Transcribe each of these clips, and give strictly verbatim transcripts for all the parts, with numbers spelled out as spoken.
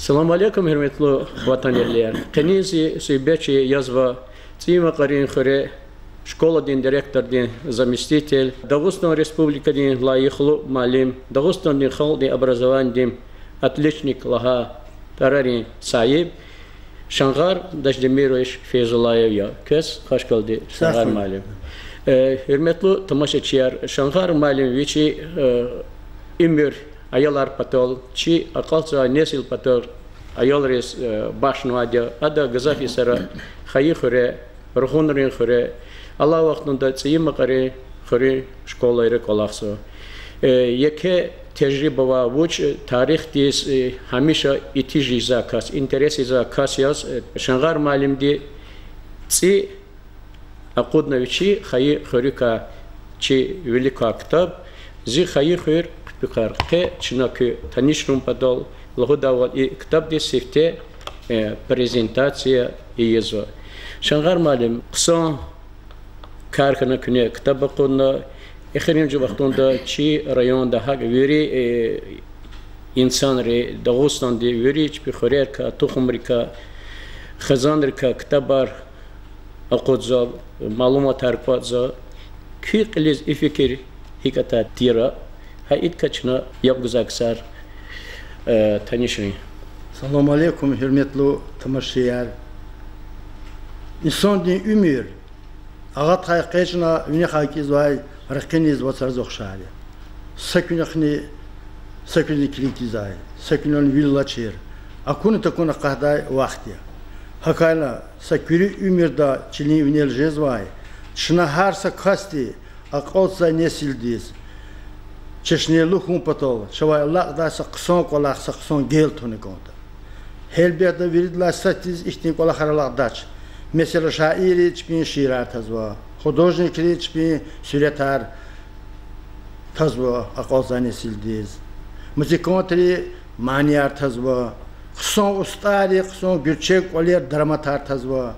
Саламу алейкум, гьуьрметлу ватанэгьлияр! Къенин зи суьгьбет чи язва ЦӀийи Макьарин хуьре школадин директордин заместитель, Дагъустан Республикадин лайихлу муаллим, Дагъустандин халкьдин образованидин отличник лагьай тӀварарин сагьиб Шангъар Даждемирович Фейзуллаев я. Квез хвашкалди, Шангъар муаллим. Э, гьуьрметлу тамашачияр, Шангъар муаллим вичин, э, уьмуьр аялар патал, чи акьалтзавай несил патал, аялриз, э, бахшнавайди я. Ада гзаф йисара хайи хуьре, Ругъунрин хуьре, алай вахтунда ЦӀийи Макьарин хуьруьн школайра кӀвалахзава. Э, еке тежриба ва вуч, э, тарихдиз, э, гьамиша итиж жезвай кас, интерес ийизвай кас яз, э, Шангъар муаллимди цӀи акъудна вичи хайи хуьруькай, чи виликай ктаб, Зи хайи хуьр хъуьпӀуькар. Къе чна куь танишарун патал лугьудайвал, и ктабдиз сифте, э, презентация ийизва. Шангъар муаллим, хъсан кар хьана куьне ктаб акъудна, эхиримжи вахтунда чи районда гьакӀ вири, э, инсанри, Дагъустандин вири чпи хуьрерикай, тухумрикай, хизанрикай ктабар акъудзава, малуматар кӀватӀзава. Куь кьилиз и фикир гьикӀ атайди тир, гьа идакай чна яб гузвай ксар, э, танишарин. Салам алейкум, гьуьрметлу тамашачияр! Инсандин уьмуьр агъа тухвай экъечӀна винел хкизва ракъиниз, вацрариз ухшар я. Са куьнахни, са куьзни килигзавай, са куьнал вил алачир, акуна-такуна акъатдай вахт я. ГьакӀ хьайила са куьруь уьмуьрда чилин винел жезвай, чна гьар са касди акьалтзавай несилдиз чешнелу хьун патал чавай алакьдай са хъсан кӀвалах, са хъсан гел туна кӀанда. Гьелбетда, виридалай сад-садаз ихьтин кӀвалахар алакьдач. Месела, шаирри чпин шиирар тазва, художникри чпин суьретар тазва акьалтзавай несилдиз, музыкантри манияр тазва, хъсан устӀарри хъсан гуьрчег кӀвалер, драматар тазва.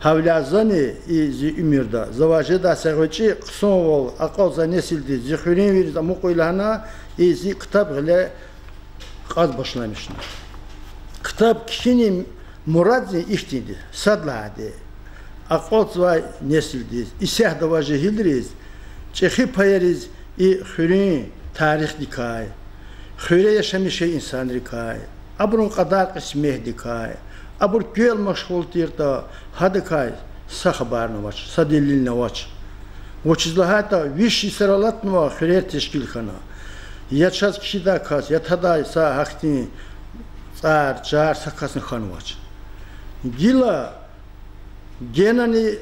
Гьавиляй зани и зи уьмуьрда завай жедай са гъвечӀи хъсанвал акьалтзавай несилдиз, зи хуьруьнвийриз амукьайла гьана, и зи ктаб гъиле кьаз башламишна. Ктаб кхьинин мурад зи ихьтинди я: сад лагьайди, акьалтзавай несилдиз, исятда авай жегьилриз, чӀехи паяриз и хуьруьн тарихдикай, хуьре яшамиш жезвай инсанрикай, абурун кьадар-кьисметдикай, абур квел машгъул тиртӀа, гьадакай са хабарни авач, са делилни авач. Вучиз лагьайтӀа виш йисара алатнавай хуьрер тешкил хьана. Я чаз кхьидай кас, я тадай са гьахьтин цӀар-чар са касни хьанвач. Гила генани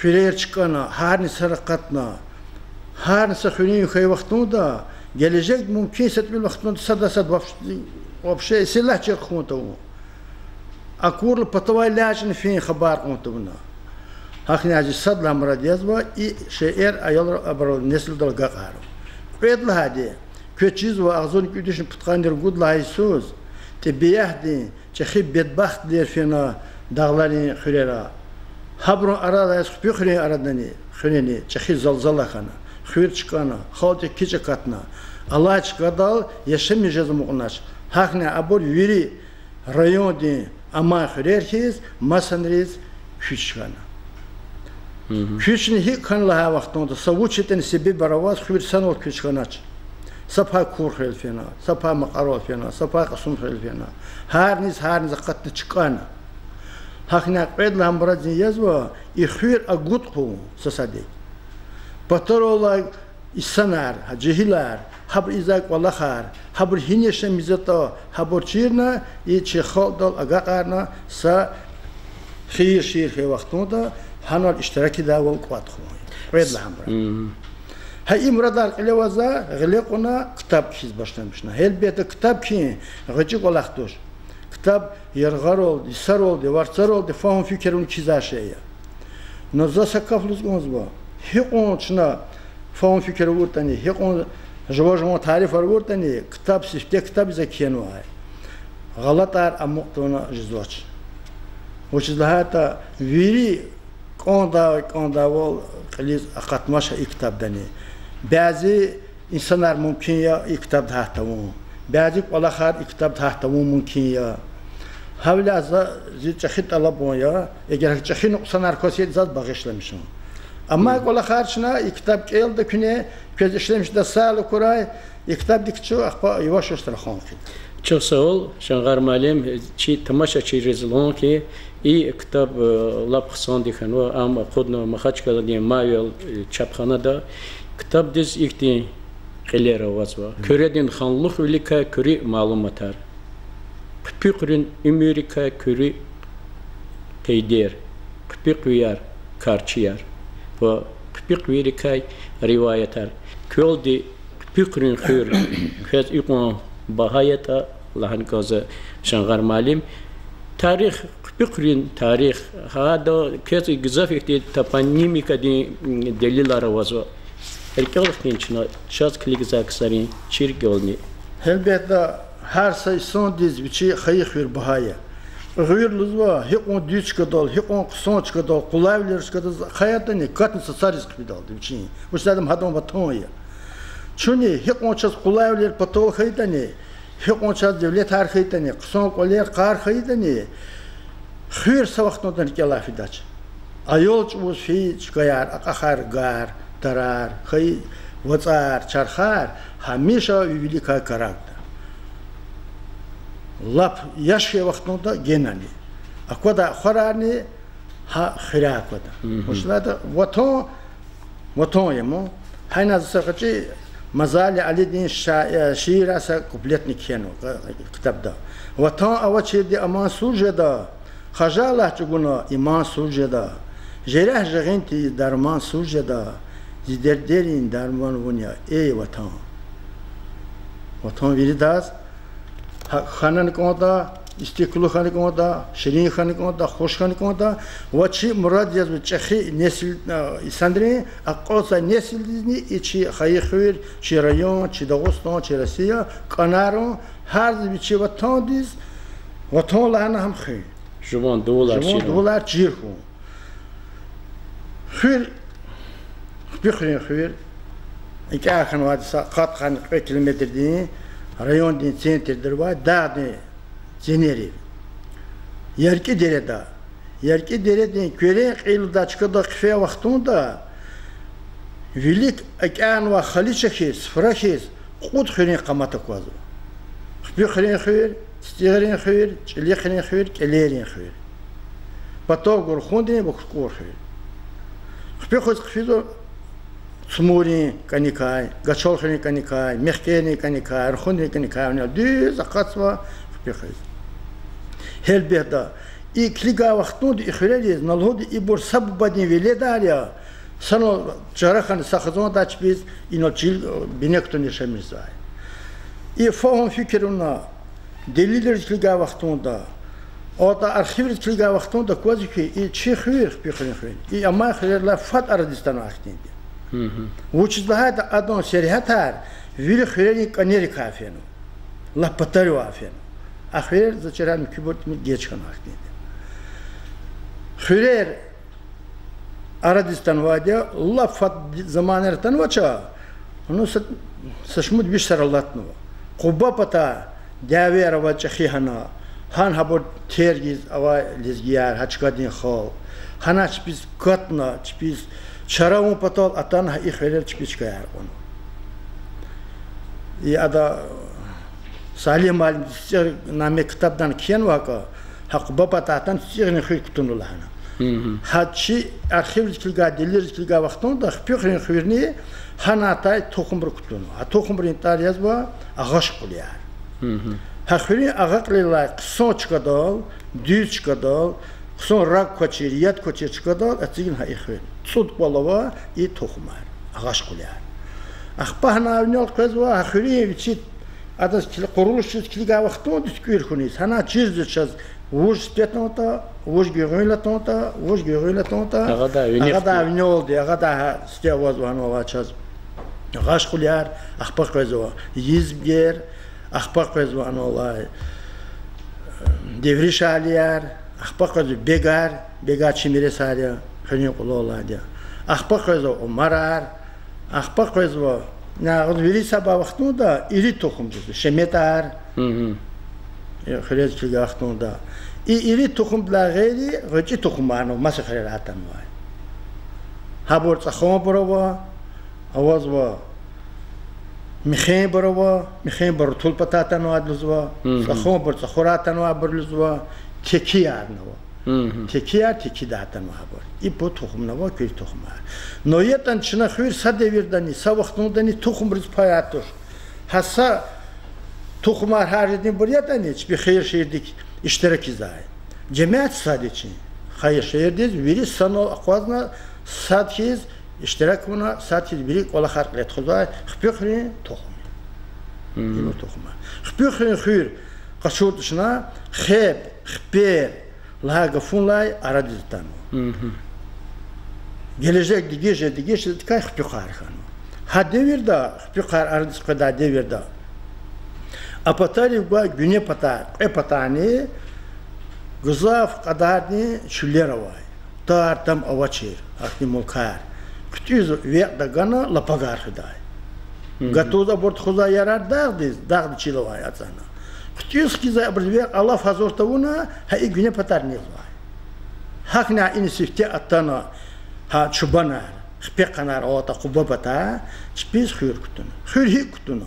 хуьрер чкӀана, гьарни сад акъатна, гьарни са хуьруьн хьайи вахтунда, гележегда мумкин са тӀимил вахтунда сада сад вообще, вообще селлагь чир хьун тавун. Акурла патавай лячӀни фин хабар кьун тавуна. Гьахьняй зи сад лагьай мурад язва и шейэр аялрал, абурал, несилдал агакьарун. Кьвед лагьайди, квез чизва, агъзурни кӀуьд вишни пудкъанни ругуд лагьай йисуз тӀебиатдин чӀехи бедбахтвилер фена дагъларин хуьрера. Гьабурун арада яз Хпи хуьруьн арадани, хуьрени чӀехи залзала хьана, хуьр чкӀана, халкьдик кичӀ акатна, алай чкадал яшамиш жез амукьнач. Гьахьняй абур вири райондин амай хуьрер хьиз масанриз куьч хьана. Куьчни гьикӀ хьана лагьай вахтунда, са вуч ятӀани себебар аваз хуьр санал куьч хьанач. Са пай Курхуьрел фена, са пай Макьарал фена, са пай Кьасумхуьрел фена. Гьарниз, гьарниз акъатна чкӀана. Гьахьняй кьвед лагьай мурад зи язва и хуьр агуд хъувун са садик. Патаралай инсанар, гьа жегьилар, гьабур ийизвай кӀвалахар, гьабур гьина яшамиш жезватӀа, гьабур чирна, и чи халкьдал агакьарна, са хийир-шийир хьайи вахтунда гьанал иштиракидайвал кӀватӀ хъувун. Кьвед лагьай мурад. Гьа и мурадар кьиле авазва, гъиле кьуна ктаб кхьиз башламишна. Гьелбетда, ктаб кхьин гъвечӀи кӀвалах туш. Ктаб яргъаралди, йисаралди, варцаралди фагьум-фикир авун кхьизвай шей я. Но за са гаф лугьуз кӀанзава, гьикьван чна фагьум-фикир авуртӀани, гьикьван жува-жуван тарифар авуртӀани, ктаб сифте ктаб я, за кхьенвай гъалатӀар амукь тавуна жезвач. Вучиз лагьайтӀа вири кӀандай-кӀандайвал кьилиз акъатмач гьа и ктабдани. Бязи инсанар мумкин я и ктабда гьат тавун. Бязи кӀвалахар и ктабда гьахь тавун мумкин я. Гьавиляй за, зи чӀехи тӀалабун я, эгер чӀехи нукьсанар кваз хьайитӀа, заз багъишламишун. Амма кӀвалахар чна и ктаб кӀелда куьне, квез ишлемишда сагълугъ хьурай, и ктабдик чун ахпа яваш-яваш рахун хъийида. Чухсагъул, Шамгъар муаллим, чи тамашачийриз лугьун хьи, и ктаб, э, лап хъсанди хьанва, ам акъуднава Махачкъаладин Мавел, э, чапханада. Ктабдиз ихьтин кьилер авазва: Куьредин ханлухвиликай куьруь малуматар, хъуьпуьхуьрин уьмуьррикай куьруь къейдер, хъуьпуьхуьяр, карчияр ва хъуьпуьхуьрикай риваятар. Квелди Хъуьпуьхуьрин хуьр квез икьван багьа ятӀа, лагьана кӀанзава, Шамгъар муаллим. Тарих, Хъуьпуьхуьрин тарих, гьада квез гзаф ихьтин топонимикадин, м, делилар авазва. РикӀел хкин чна, чаз килигзавай ксарин чирвилерни. Гьелбетда, гьар са инсандиз вичин хайи хуьр багьа я. Кьуьгъуьр лугьузва, гьикьван дуьз чкадал, гьикьван хъсан чкадал, къулайвилер чкадал ахъаяйтӀани, катни цацариз хъфидалди вичин. Вучиз лагьайтӀа гьадан ватан я. Чунни гьикьван чаз къулайвилер патал хьайитӀани, гьикьван чаз девлетар хьайитӀани, хъсан кӀвалер, къар хьайитӀани, хуьр са вахтунда рикӀелай фидач. Аял чӀавуз фейи чкаяр, акьахар, гар, тарар, хьайи вацӀар, чархар гьамиша ви виликай карагда. Лап яш хьайи вахтунда генани. Аквадай ахварарни гьа хуьряй аквада. Вучиз лагьайтӀа ватан, ватан я ман. Гьана за са гъвечӀи Мазали Алидин ша-, э, шиирар са куплетни кхьенва, э, ктабда. Ватан авачирди аман суз жеда, хажалат чӀугуна иман суз жеда, жерягь жагъин тийиз дарман суз жеда, зи дердерин дарман вун я, эй Ватан. Ватан виридаз гьакӀ хьана кӀанда, истикӀлу хьана кӀанда, ширин хьана кӀанда, хуш хьана кӀанда, ва чи мурад язва чӀехи несил, а, инсанрин, акъатзавай несилдизни и чи хайи хуьр, чи район, чи Дагъустан, чи Россия кӀанарун, гьар вичин ватандиз, ватан лагьана гьам хуьн. Жуван дувулар, жуван чир, дувулар чир хьун. Хуьр, Хъуьпуьхуьрин хуьр, икӀ хьанвайди са къад-къанни кьве километрдин райондин центрда авай дагъдин ценерив, ЯркӀи дереда. ЯркӀи дередин куьрен кьил алай чкада хъфей вахтунда вилик акӀарнавай халича хьиз, суфра хьиз, кьуд хуьруьн къамат аквазва. Хъуьпуьхуьрин хуьр, ЦицӀигърин хуьр, ЧӀилихрин хуьр, КӀелерин хуьр. Патав гур Рухундрин ва Куркур хуьр. Хъуьпуьхуьз хъфизва Цумурин кӀаникай, Гачалхуьрин кӀаникай, Мехкерин кӀаникай, Рухундрин кӀаникай, винел дуьз акъатзава Хъуьпуьхуьз. Гьелбетда, и килигай вахтунда и хуьрериз, ина лугьуди, ибур са бубадин веледар я, санал чара хьана са хизанда чпиз инал чил, бине кутуна яшамиш жезвай. И фагьум-фикир авуна, делилриз килигай вахтунда, атӀа архивриз килигай вахтунда аквазва хьи, и чи хуьр, Хъуьпуьхуьрин хуьр, и амай хуьрерилай фад арадиз атанвай хьтинди я. Вучиз лагьайтӀа адан сергьятар вири хуьрерин кӀанерикай фена. Лап патаривай фена. А хуьрер за чрай муькуьбур тӀимил геж хьанвай хьтинди я. Хуьрер арадиз атанвайди я, лап фад заманар атанвач, ну, са, са шумуд виш йисар алатнава. Къуба патай дявеяр авай чӀехи гьана, гьана гьабур тергиз авай лезгияр, гьа чкадин халкь. Гьана чпиз катна, чпиз чара авун патал атана, гьа и хуьрер чпиз чкаяр кьуна. И ада Салигь муаллимди ЦицӀигъ наме ктабда кхьенвай хьи, гьа Къуба патай атана ЦицӀигърин хуьр кутунва лагьана. Гьа чи архивриз килигай, делилриз килигай вахтунда Хъуьпуьхуьрин хуьрни гьана атай тухумри кутунва. Гьа тухумрин тӀвар язва Агъашкъулияр. Гьа хуьруьн агъакьлилай хъсан чкадал, дуьз чкадал, хъсан раг квачир, яд квачир чкадал эцигна гьа и хуьр. ЦӀуд кӀвал ава и тухумар, Агъашкъулияр. Ахпа гьана винел къвезва гьа хуьруьн вичи, адаз кил-, къурулушдиз килигай вахтунда туькӀуьр хьуниз, гьана чирзава чаз вуж сифте атанатӀа, вуж гуьгъуьнле атанатӀа, вуж гуьгъуьнле атанатӀа, агъадай винелди, агъадай гьа сифте авазва гьанал алай чаз Агъашкъулияр, ахпа къвезва Йизбгер, ахпа къвезва анал алай Девришалияр, ахпа къвезва Бегар, Бегар чи миресар я, хуьруьн къулал алайди я. Ахпа къвезва Умарар, ахпа къвезва На, вири са ба вахтунда ири тухумдиз, шеметӀар, э, хуьрез килигай вахтунда. И ири тухумдилай гъейри гъвечӀи тухумарни маса хуьрера атанвай. Гьабур цӀаханбур ава, авазва михенбур ава, михенбур рутул патай атанвайди лугьузва, цӀаханбур цӀахурай атанвайбур лугьузва, текиярни ава. Текияр текидай атанвайбур. И пуд тухумни ава, куь тухумар. Но ятӀани чна хуьр са девирдани, са вахтундани тухумриз пай туш. Гьа са тухумар гьар жединбур ятӀани, чпи хийир-шийирдик иштиракзавай. Жемят сад я чи. Хийир-шийирдиз вири санал акъвазна, сад хьиз иштирак авуна, сад хьиз вири кӀвалахар кьиле тухузвай Хпехуьруьн тухум я. Им тухум я. Хпехуьруьн хуьр къачуртӀа чна хеб, хпер лагьай гафунилай арадиз атанва. Гележег дегиш жез, дегиш жез, идакай хпехъар хьанва. Гьа девирда, хпехъар арадиз къведай девирда, а патарив гвай гуьне патай, кьве патани гзаф кьадардин чуьллер авай. Тар-там авачир, ахьтин мулкар. ХъуьтӀуьз векь тагана лапагар хуьдай. Гатуз абур тухузвай ярар дагъдиз, дагъдин чил авай ацӀана. ХъуьтӀуьз хкизвай абуруз векь алаф гьазур тавуна, гьа и гуьне патар незва. Гьахьна ина сифте атана гьа чубанар, хпехъанар аватӀа Къуба патай, чпиз хуьр кутуна. Хуьр гьикӀ кутуна?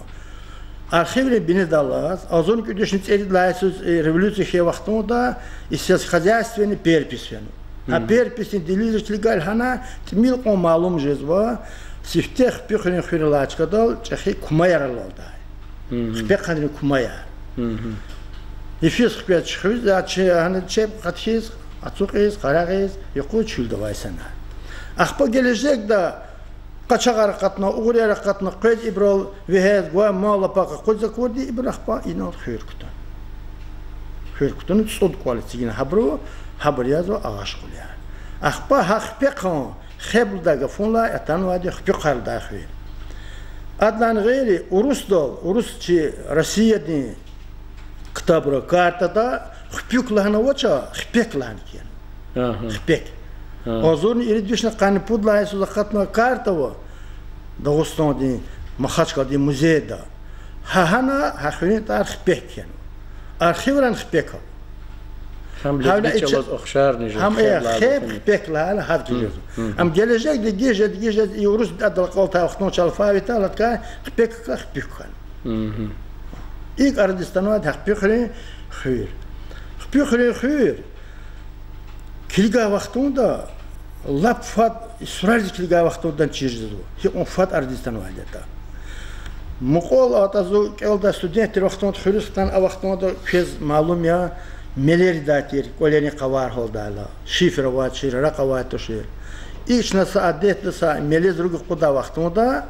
Архиврин бинедаллаз, агъзурни кӀуьд вишни цӀерид лагьай йисуз, э, революция хьайи вахтунда и сельскохозяйственный перепись фена. Гьа переписдин делилриз килигайла гьана тӀимил кьван малум жезва, сифте Хпехуьруьн хуьр алай чкадал чӀехи кумаяр алалдай. Хпехъанрин кумаяр. Йифиз хквез чуьхуьз, я чи, гьана чеб къаткиз, ацукьиз, къарагъиз, юкъуз чуьлда авай санар. Ахпа гележегда къачагъар акъатна, угърияр акъатна, къвез ибурал вегьез, гвай мал-пак акъудиз акурди, ибур ахпа инал хуьр кутуна. Хуьр кутуна цӀуд кӀвал эцигна гьабуру, гьабур язва Агъашкъулияр. Ахпа гьа Хпехъан, хеб лугьудай гафунилай атанвайди Хпехъар лугьудай хуьр. Адалай гъейри урусдал, урус чи Россиядин ктабра, картада Хпюк лагьана авач, Хпек лагьана кхьена. Хпек. Агъзурни ирид вишни къанни пуд лагьай йисуз акъатнавай карта ава Дагъустандин, Махачкъаладин музейда. Гьа гьана гьа хуьруьн тӀвар Хпек кхьенва. Архиврани Хпек ава. Гьам лезги чӀалаз ухшарни жез, хеб лагьайла, Хпек лагьайла гьадаз жезва. Ам гележегда дегиш жез, дегиш жез, и урус адал акьалтӀай вахтунда алфавитдал адакай Хпек хьана, Хпюк хьана. ИкӀ арадиз атанвайди гьа Хпехуьруьн хуьр. Хпехуьруьн хуьр килигай вахтунда, лап фад, и сурариз килигай вахтунда чир жезва. Гьикьван фад арадиз атанвайди ятӀа. Мукьвал атӀа зун кӀелдай студент тир вахтунда, хуьруьз хтана, а вахтунда квез малум я, мелер ийидай тир, кӀвалерин къавар гьалдайла, шифер авачир, ракь авай тушир. ИкӀ чна са адетда са мелез руг акъуддай вахтунда,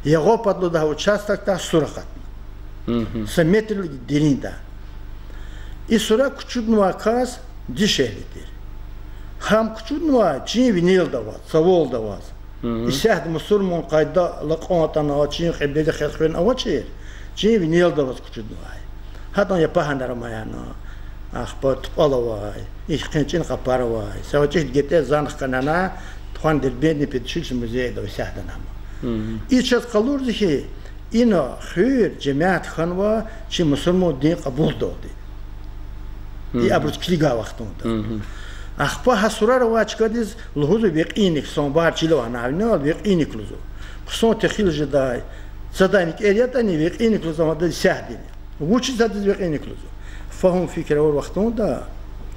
ягъа пад лугьудай участокдай сура акъатна. Са метрдилай деринда. И сура кучуднавай кас дишегьли тир. Гьам кучуднавай чин винелди аваз, цавалди аваз. Исятда мусурман къайдада кьван атана чин кьибледихъ хвена авачир, чин винелди аваз кучуднавай. Гьадан япагьанар ама яна, ахпа тупӀал авай, ихьтин чӀин къапар авай, са гъвечӀи гетӀе зани хканана, тухвана Дербентдин педучилищедин музейда исятда ама. И чаз къалурзава хьи, ина хуьр жемят хьанва чи мусурман дин кьабулдалди. И абуруз килигай вахтунда. Ахпа гьа сурар авай чкадиз лугьузва Векьинник, Самбар чил ава гьана, гьавиналди Векьинник лугьузва. Хъсан техил жедай, цадай никӀер ятӀани, Векьинник лугьузва, гьадаз исятдани. Вучиз гьадаз Векьинник лугьузва? Фагьум-фикир авур вахтунда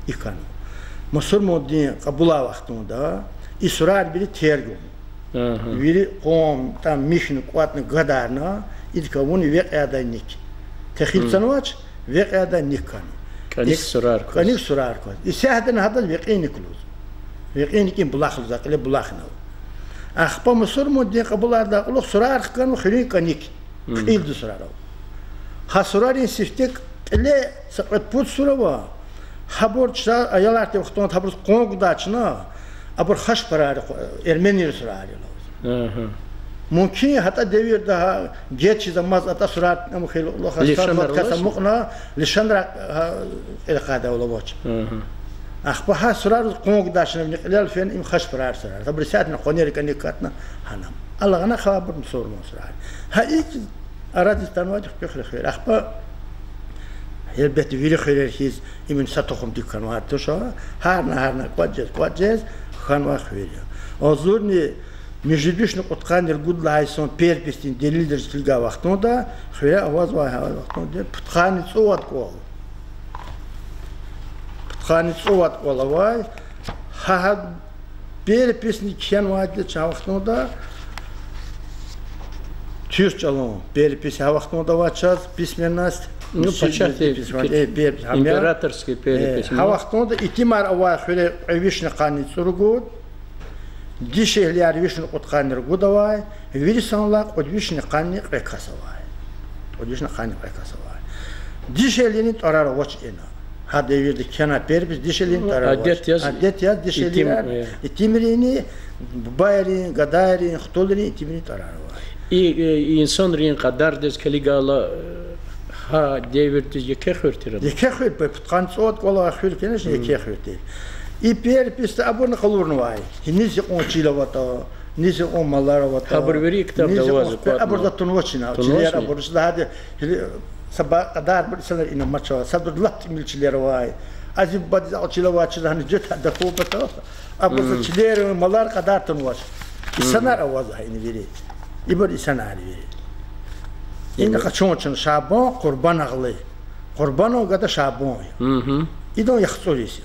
и хьана. Мусурман дин кьабулай вахтунда и сурар вири тергна. Вири къван, там, михьна, кӀватӀна, гадарна, идак авуна векь ядай ник. Техил цанвач, векь ядай ник хьана. КӀаник сурар кваз. КӀаник сурар кваз. Исятдани гьадаз Векьинник лугьуз. Векьинникдин булах лугьуз, а кьиле булах ава. Ахпа мусурман дин кьабулайдалай кьулухъ сурар хканва хуьруьн кӀаник. Кьилди сурар ава. Гьа сурарин сифте кьиле са кьвед-пуд сура ава. Гьабур чна аялар тир вахтунда гьабуруз къван гудай чна, абур хашпарар, эрменийрин сурар я лугьуз. Мумкин, гьатӀа девирда гьа геж чиз амаз атӀа сурар ам хьайила, лишанар кас амукьна, лишанрай кьил акъудайвал авач. Ахпа гьа сурарзаз къван гудай чна вини кьилел фена, им хашпурар сурар. Абур исятда къванер кӀаник катна гьана. Алагъана хабар мусурман сурар. Гьа икӀ арадиз атанвайди хуьрехвер. Ахпа гьелбетда вири хуьрер хьиз, им са тухумдик хьанвай туш, гьарна-гьарна кӀватӀ жез, кӀватӀ жез хьанвай хуьр я. Агъзурни муьжуьд вишни кьудкъанни ругуд лагьай йисан переписдин делилриз килигай вахтунда, хуьре авазвай гьа вахтунда пудкъанни цӀувад кӀвал. Пудкъанни цӀувад кӀвал авай, гьа, гьа переписни кхьенвайди я чун гьа вахтунда, туьрк чӀалан перепись гьа вахтунда авай чаз, письменность, Ну, пачагьдин письменность, пи-, э, перепись, гьам я. Императорский Э, перепись, гьа ну. вахтунда итимар авай хуьре кьве вишни къанни цӀуругуд, дишегьлияр вишни кьудкъанни ругуд авай, вири санлай кьуд вишни къанни кьве кас авай. Кьуд вишни къанни кьве кас авай. Дишегьлийрин тӀварар авач ина. Гьа девирда кхьенвай перепись дишегьлийрин Ну, тӀварар авач. адет яз Адет яз итим, дишегьлияр, э. итимрини, бубайрин, гадайрин, хтулрин, итимрин тӀварар авай. И, э, инсанрин кьадардиз килигайла, э, гьа девирдиз еке хуьр тир ам? Еке хуьр, пудкъанни цӀувад кӀвал авай хуьр, конечно, Мм. еке хуьр тир. И переписда абурни къалурнавай. Гьи низ икьван чил аватӀа, низ икьван малар аватӀа, Гьабур вири ктабда низ икьван авазва, хпе-, кӀватӀна. абур за тунвачна, Тунвачни? чилер абур, за гьада, гьили, са ба-, кьадар бур исанар ина амач, садруллагь тӀимил чилер авай. Азиз бубадиз акьван чил авачиз гьана жеда, гьада хьун патал. Абур за Мм. чилер, малар кьадар тунвач. Мм. Исанар авазва гьа ина вири. Ибур исанар вири. Ина Ибур. къачун чун Шабан, Къурбанагълу. Къурбанан гада Шабан я. Мгм. Идан яхцӀур йис я.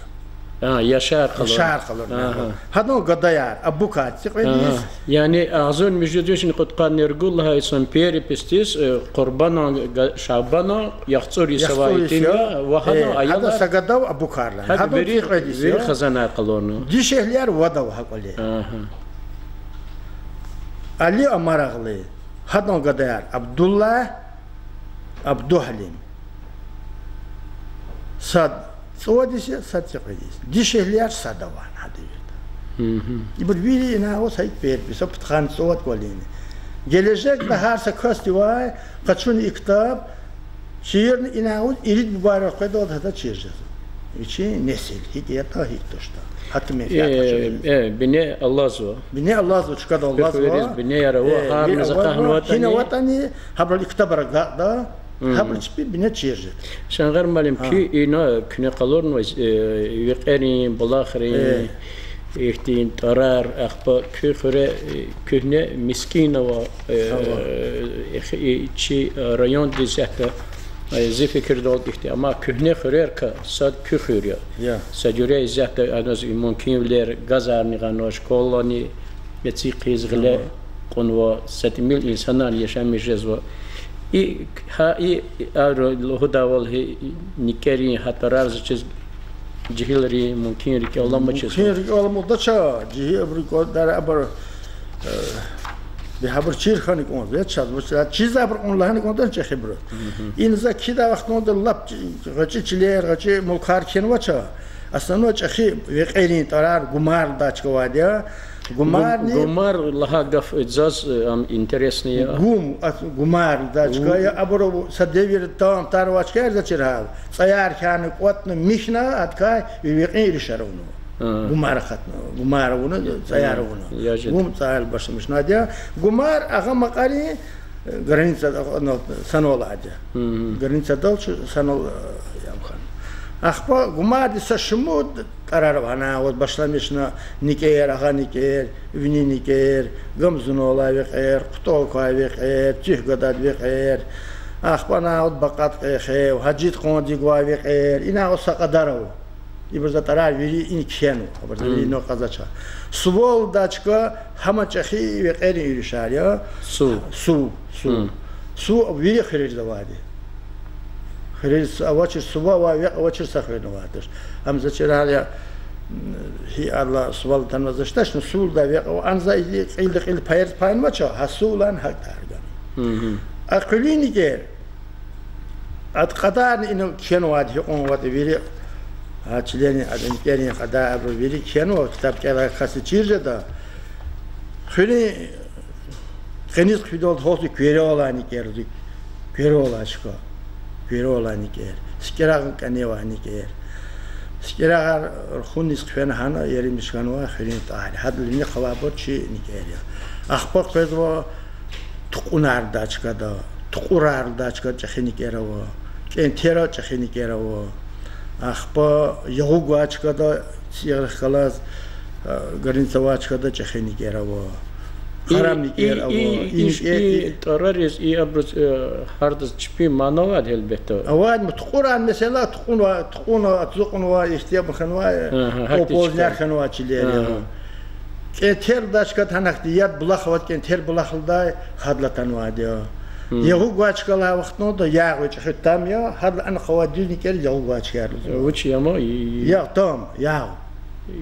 А, Яшар къалур. Яшар къалур, Агьа. Гьадан гадаяр, Абукар, цӀикьвед йис. Агьа. Яни агъзурни муьжуьд вишни кьудкъанни ругуд лагьай йисан переписдиз, э, Къурбанан га-, Шабанан яхцӀур йис авай ЯхцӀур йис итим я. я, ва гьадан Э, гьада аялар са гада ава Абукар лагьана. гьада Гьадан вири, цӀикьвед йис вири я. хазанар къалурна. Дишегьлияр вад ава гьакӀвале. Агьа. Али Амарагълу, гьадан гадаяр Абдуллагь, Абдухалим. Сад цӀувад йис я, сад цӀикьвед йис. Дишегьлияр сад ава гьа девирда. Мгм. Ибур вири ина аваз гьа икӀ перепис, пудкъанни цӀувад кӀвалини. Гележегда гьар са касдивай къачуна и ктаб, чирна ина аваз ирид бубайрал къведалди гьада чир жезва. Вичин несил гьикӀ ятӀа, гьикӀ туштӀа. Гьатта менфят Э, къачуна. э, бине алазва. Бине алазва, чкадал алазва. Хуьруьриз бинеяр ава, Э, гьарна ви-, за авазва, къагьнаватӀани. гьина аватӀани, гьабурал и ктабра агакьда, Мм. гьабурал чпи бине чир жеда. Шанкъар муаллим, Гьа. куь ина куьне къалурнавай, э, векьерин, булахрин, Э. ихьтин тӀварар, ахпа куь хуьре, э, куьгьне мискӀин ава, э, Ава. э, чи, э, райондиз исятда, э, зи фикирдалди ихьтин, амма куьгьне хуьрерикай сад куь хуьр я. Я. Са жуьре исятда адаз и мумкинвилер, газарни гъанва, школани эциг хъийиз гъиле Ага. кьунва, са тӀимил инсанар яшамиш жезва. И, гьа, и, а, лугьудайвал гьи, никӀерин гьа тӀварар заз чиз жегьилрин мумкин рикӀел аламачиз. Мумкин рикӀел аламукьдач, жегьил абуру кӀватӀдай абур, э, бегьабур чир хьана кӀанзава, чаз, чизвайбур кьуна лагьана кӀанда чӀехибуру. Мгм. Ина за кхьидай вахтунда лап гъвечӀи чилер, гъвечӀи мулкар кхьенвач. Основной чӀехи векьерин тӀварар Гумар лугьудай чка авайди я. Гумарни Гум-, Гумар лагьай гаф заз, э, ам интересный я. Гум, а, Гумар лугьудай чка Гум. я, абуру са девирда там-тар авай чкаяр заз чир гьал. ЦӀаяр хьана кӀватӀна михьна, гьадакай ви векьин иришар авунва. А. Гумар акъатна, Гумар авуна, цӀаяр авуна. Я жеда. Гум цӀаяр башламишнадя. Гумар Агъа Макьарин, э, границада, ну, санал алайди. Мгм. Границадал чу санал, э, ям хьана. Ахпа Гумарди са шумуд тӀварар ава, ана аваз башламишна: НикӀер, Агъа НикӀер, Вини НикӀер, Гамзуналай векьер, КъутӀал квай векьер, Туьх гададай векьер. Ахпа ана аваз Бакъад Къехев, Гьажид Къандигвай векьер, ина аваз са кьадар ава. Ибур за тӀварар вири ина кхьенва, абур за вири Мм. ина кьазвач. Сувал лугьудай чка, гьам чӀехи векьерин иришар я. Сув. Сув, Сув. Мм. Сув вири хуьрериз авайди. Хуьрериз авачир, Сува авай векь авачир са хуьрни авайди туш. Ам за чир гьал я, м, гьи арада Сувал атанваз за чидач, ну, Сув лугьудай векь ава, ана за и кьилди кьил пайиз пайнавач, гьа Сув лагьана гьакӀ тӀварар гана. Мгм. А Къуьлуьн НикӀер, ада кьадарни ина кхьенвайди гьикьван аватӀа вири, а, чилерин, адан НикӀерин кьадар абуру вири кхьенва, ктаб кӀелай касни чир жеда. Хуьруьн къенез хъфидалди гьалди Куьрелай НикӀер, Куьрелай чка, Куьрелай НикӀер, СикӀирагъни кӀаневай НикӀер. СикӀирагъар рухуниз хъфена гьана еримиш хьанвай хуьруьн тӀвар я. Гьадалай вини хъвалайбур чи никӀер я. Ахпа къвезва тукьунар лугьудай чкада, тукьурар лугьудай чкада чӀехи никӀер ава, кӀентера чӀехи никӀер ава. Ахпа ягъуз гвай чкада, цӀигърихъ галаз, а, граница авай чкада чӀехи никӀер ава. И, Харам никӀер и, ава. и, И и, никӀер, и и тӀварариз, и абуруз, э, гьардаз чпин мана авайди, гьелбетда. Авайди, ма тукьурар, месела, тукьун, тукьун, ацукьнавай, ихтияр хьанвай, Агьа, гьахьтин оползнер чка. хьанвай чилер я. Агьа. КӀентер лугьудай чкада гьана ахьтин яд булах авайди, кӀентер булах лугьудай, гьадалай атанвайди я. Гьм. Ягъуз гвай чкайла гьа вахтунда ягъ вичӀи хуьт там я, гьадалай ана хъвайди дуьз никӀер ягъуз гвай чкаяр лугьузва. Вуч я ма, и, Ягъ, там, ягъ.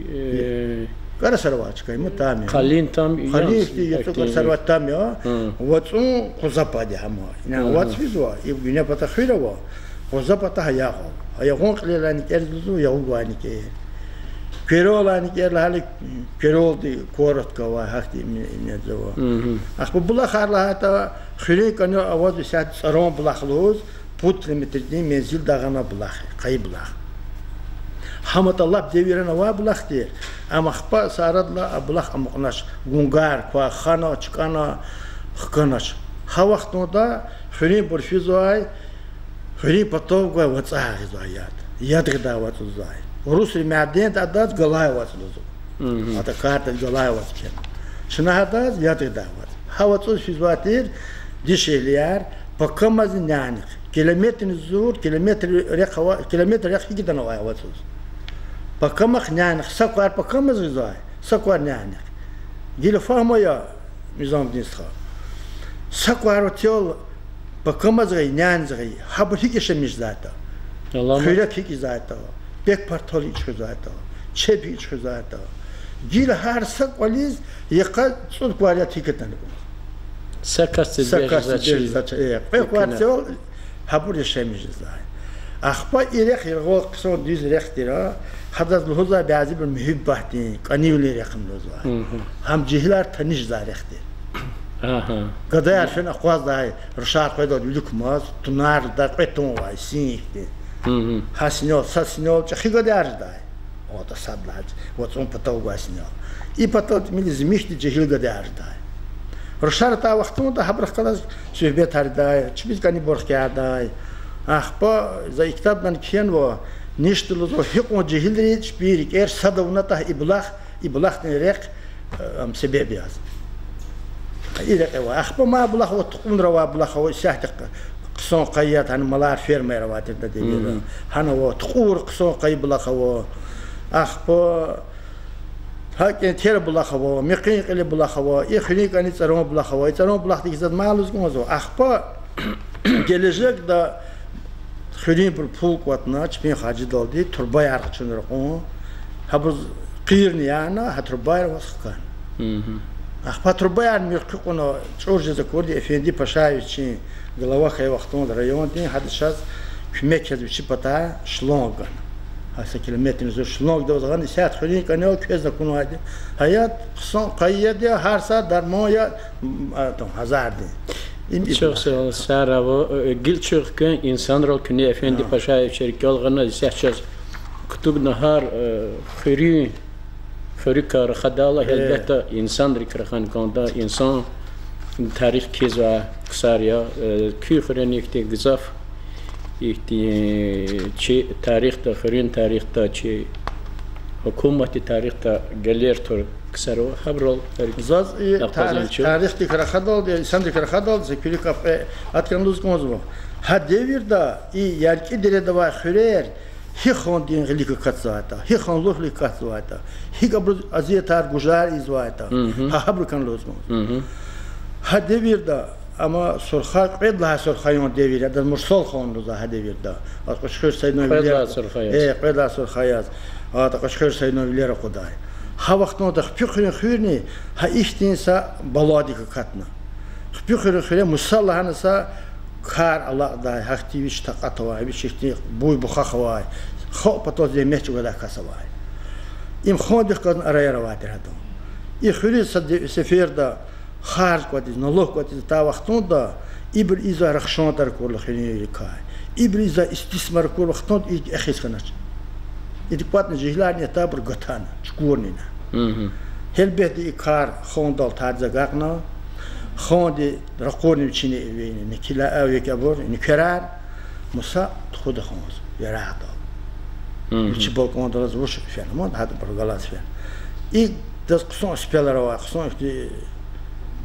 Э, КӀарасар авай чка я, ма там я. Къалин там я, Къалин ихьтин яцӀу ахьтин. КӀарасар авай там я. Гьа. ВацӀун къуза пад я гьама. Ина Агьа. вацӀ физва, и гуьне пата хуьр ава. Къуза пата гьа ягъ ава. Гьа ягъун кьилелай никӀер лугьузва, ягъуз гвай никӀер. Куьрелай никӀер лагьайла, Куьрелди коротко авай, гьахьтин ми-, мезва. Мгм. Ахпа булахар лагьайтӀа, хуьруьн кӀани авазва исятда ЦӀарун булах лугьуз, пуд километрдин мензилдай гъана булах я, къайи булах. ГьаматӀа лап девирна авай булах тир, амма ахпа са арадилай а булах амукьнач, гунгар квай хана, чкӀана, хканач. Гьа вахтунда хуьруьнбур физвай, хуьруьн патав гвай вацӀай гъизвай яд. Яд гъидай вацӀ лугьузвай. Урусри мяденда адаз галай вацӀ лугьузва. Мгм. Ада картада галай вацӀ кхьена. Чна гьадаз яд гъидай вацӀ. Гьа вацӀуз физвай тир дишегьлияр, пакамазни нянихъ. Километрни зур, километр рехъ ава, километр рехъ гьикӀ атанвай а вацӀуз. Пакамахъ, нянихъ, са квар пакамаз гъизвай, са квар нянихъ. Гила фагьум ая, Низамудин стха. Са квар вацел пакамаз гъиз, няниз гъиз, гьабур гьикӀ яшамиш жезвайтӀа. Аламат. Хуьрек гьикӀ ийизвайтӀа, пек-партал гьикӀ хуьзвайтӀа, чеб гьикӀ хуьзвайтӀа. Гила гьар са кӀвализ йикъа цӀуд квар яд гьикӀ атана кӀанда. Са касдиз Са бес касдиз жезвач, бес жезвач, э, кьве квар вацел гьабур яшамиш жезвай. Ахпа и рехъ яргъал хъсан дуьз рехъ тир, гьадаз лугьузвай бязибуру муьгьуьббатдин, кӀанивилин рехъни лугьузвай. Мгм. Гьам жегьилар таниш жезвай рехъ тир. Агьа. Гадаяр фена акъваздай, рушар къведалди виликамаз, тунар лугьудай, кьве тун авай, син ихьтин. Мгм. Гьа синел, са синел чӀехи гадаяр жедай. АтӀа сад лагьай, вацӀун патав гвай синел. И патав тӀимил зимихди жегьил гадаяр жедай. Рушар атай вахтунда гьабурухъ галаз суьгьбетар ийидай, чпиз кӀанибур хкядай. Ахпа за и ктабдай кхьенва, ништа лугьузва, гьикьван жегьилри чпин рикӀер сад авунатӀа и булах, и булахдин рехъ, э, ам, себеб яз. И рекье ава. Ахпа мад булах ава, тукьунра авай булах ава, исятда хъ-, хъсан къайи яд, гьана малар, фермаяр авай тирди девирда. Мгм. Гьана ава, тукьур хъсан къайи булах ава. Ахпа гьакӀ кӀентер булах ава, муькъуьн кьиле булах ава, и хуьруьн кӀани ЦӀарун булах ава. И ЦӀарун булахдик заз мад лугьуз кӀанзава. Ахпа гележегда хуьруьнбуру пул кӀватӀна, чпин харжидалди, турбаяр къачуна ракьун. Гьабуруз къирни яна, гьа турбаяр аваз хкана. Мгм. Ахпа турбаяр муьхъуьн кьуна, чӀур жез акурди, Эфенди Пашаевич, чи глава хьайи вахтунда райондин, гьада чаз куьмек хьиз вичи патай шланг гана. Гьа са километрни зур шлангдал гъана, исятда хуьруьн кӀанал квез акунвайди. Гьа яд хъсан къайи яд я, гьар са дарман я, м, а, там, гьазардин. Им, им Чухсагъул, сагъ ава, э, гила чухъ квай инсанрал куьне Эфенди Пашаевич рикӀел гъана, исятда чаз кутугна гьар, э, хуьруьн, хуьруькар рахадайла, гьелбетда, инсанрик рахана кӀанда, инсан тарих кхьизвай ксар я, э, куь хуьрени ихьтин гзаф, ихьтин чи тарихда, хуьруьн тарихда, чи гьукуматдин тарихда гелер тур ксар ава, гьабурал Заз и акъвазун тарих, чу. тарихдик рахадалди, инсанрик рахадалди, за куьруь капӀ, э, гьадан лугьуз кӀанзава. Гьа девирда и яркӀи дереда авай хуьрер гьи хандин гъилик акатзавайтӀа, гьи ханлухрик акатзавайтӀа, гьикӀ абуруз азиятар, гужар ийизвайтӀа, Мгм. гьа гьабурукай лугьуз кӀанзава. Мгм. Гьа девирда, амма Сурхай, кьвед лагьай Сурхайан девир, адаз Мурсал хан лугьузва гьа девирда. Аз Кьуьчхуьр Саидна Кьвед вилер лагьай Сурхаяз. Э, кьвед лагьай Сурхаяз. АтӀа Кьуьчхуьр Саидна вилер акъудай. Гьа вахтунда Хпи хуьруьн хуьрни гьа ихьтин са баладик акатна. Хпи хуьруьн хуьре Муса лагьана са кар алакьдай, гьахьтин вич такьат авай, вич ихьтин буй-бухах авай, халкь патал зегьмет чӀугвадай кас авай. Им хандихъ галазни араяр авай тир гьадан. И хуьруьз са де-, сеферда харж кӀватӀиз, налог кӀватӀиз атай вахтунда, ибур ийизвай рахшандар акурла хуьруьнрикай, ибур ийизвай истисмар акур вахтунда и эхиз хьанач. Ида кӀватӀна жегьиларни ятӀа абур гатана, чукурнина. Гьелбетда, и кар хандал тарцӀ агакьна, ханди ракъурни вичини, векилар, векӀ абур, нуькерар, Муса тухуда ханз, Ярагъдал. Вичи балкӀандал алаз вуч фена, мад гьадабур галаз фена. Идаз хъсан сипелар авай, хъсан ихьтин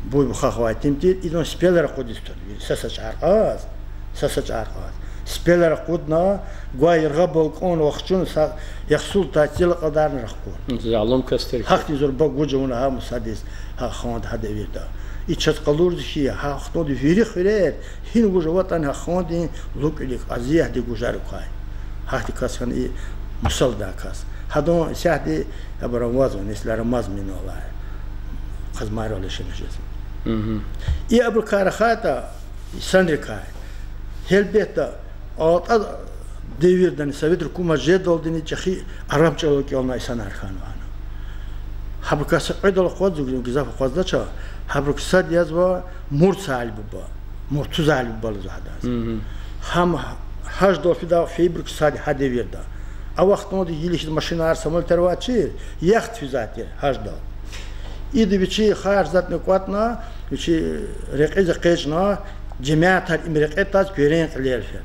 буй-бухах авай итим тир, идан сипелар акъудиз туна, са-са чӀар кьаз, са-са чӀар кьаз. Сипелар акъудна, гвай яргъа балкӀан вахчун са яхцӀурдай цӀел акьадарна рахкур. Залум кас тир. Гьахьтин зурба гуж авуна гьа Мусадиз, гьа ханда гьа девирда. И чаз къалурзава хьи, гьа вахтунда вири хуьрер, гьина вуж аватӀани гьа хандин лукӀвилик, азиятдик гужар квай. Гьахьтин кас хьана и Муса лугьудай кас. Гьадан исятда абур амазва, несилар амазмир алай. Къазмайрал яшамиш жезва. И абурукай рахайтӀа, инсанрикай, гьелбетда, алтӀа девирдани, совет гьукумат жедалдини чӀехи араб чӀалал кӀелна инсанар хьанва гьана. Гьабурукай са кьведал акъваз, зун гзаф акъваздач, гьабурукай сад язва Муртзали буба, Муртузали буба лугьузва гьадаз. Гьам гьаждал фидай фейибурукай сад гьа девирда. А вахтунда гила хьиз машинар, самолётар авачир, яхт физвай тир гьаждал. Ида вичи харж затӀни кӀватӀна, вичи рекьиз экъечӀна, жемятар им рекье тваз куьрен кьилел фена.